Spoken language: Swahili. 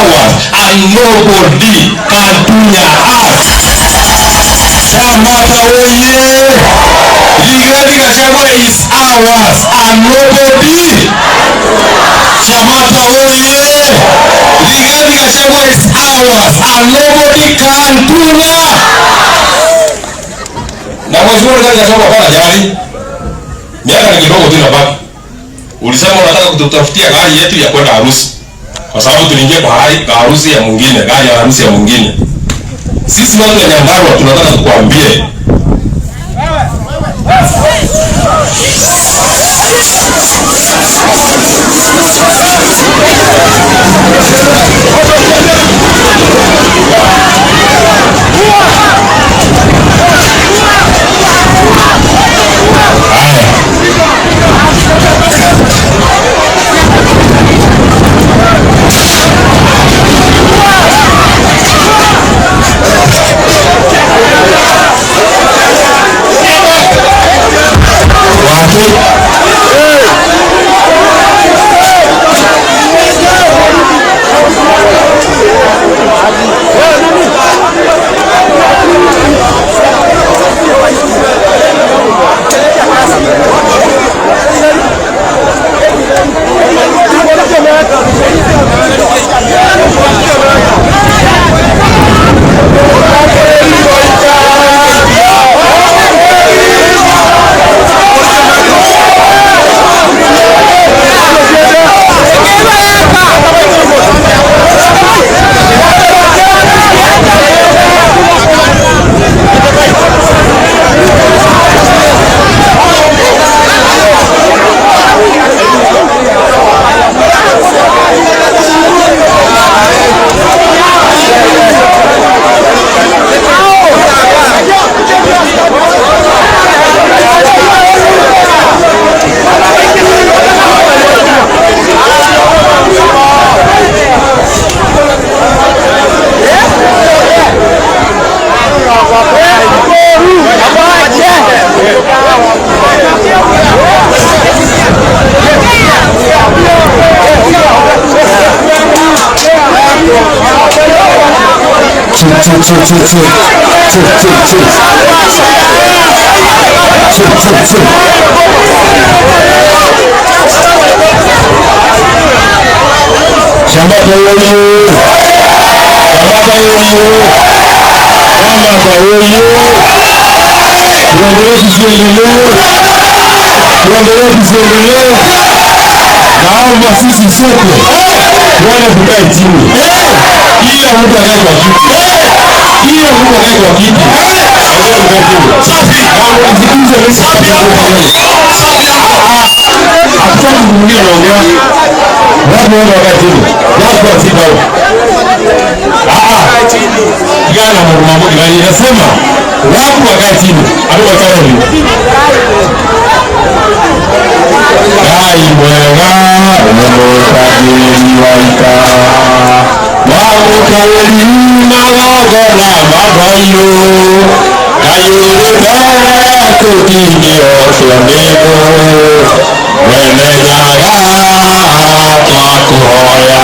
ours and nobody can tunya us. Shamata oye! Rigathi Gachagua is ours and nobody. Shamata oye! Rigathi Gachagua is ours and nobody can tunya. Na mheshimiwa Rigathi Gachagua hapana jali. Miaka ni kidogo tu inabaki. Ulisema unataka kututafutia gari yetu ya kwenda harusi. Kwa sababu tuliingia kwa harusi ya mwingine, gari ya harusi ya mwingine. Sisi watu wa Nyandarua tunataka tukwambie. Shamata oye! Shamata oye! Shamata oye! Tuendelee tusiendelee? Tuendelee tusiendelee? Naomba sisi sote tuende tukae chini. Kila mtu akae kwa kiti. Kila mtu akae kwa kiti. Hatutaki mwingine anaongea. Watu wote wakae chini. Watu wa chini hao. Gana mambo gani inasema watu wakae chini. Hapo wakae chini. Ngai mwega umutagiri waika. Wamukaweli magogona mabayo. Kayurutara kutindio tuoneko. Mwene nyaga twakuhoya.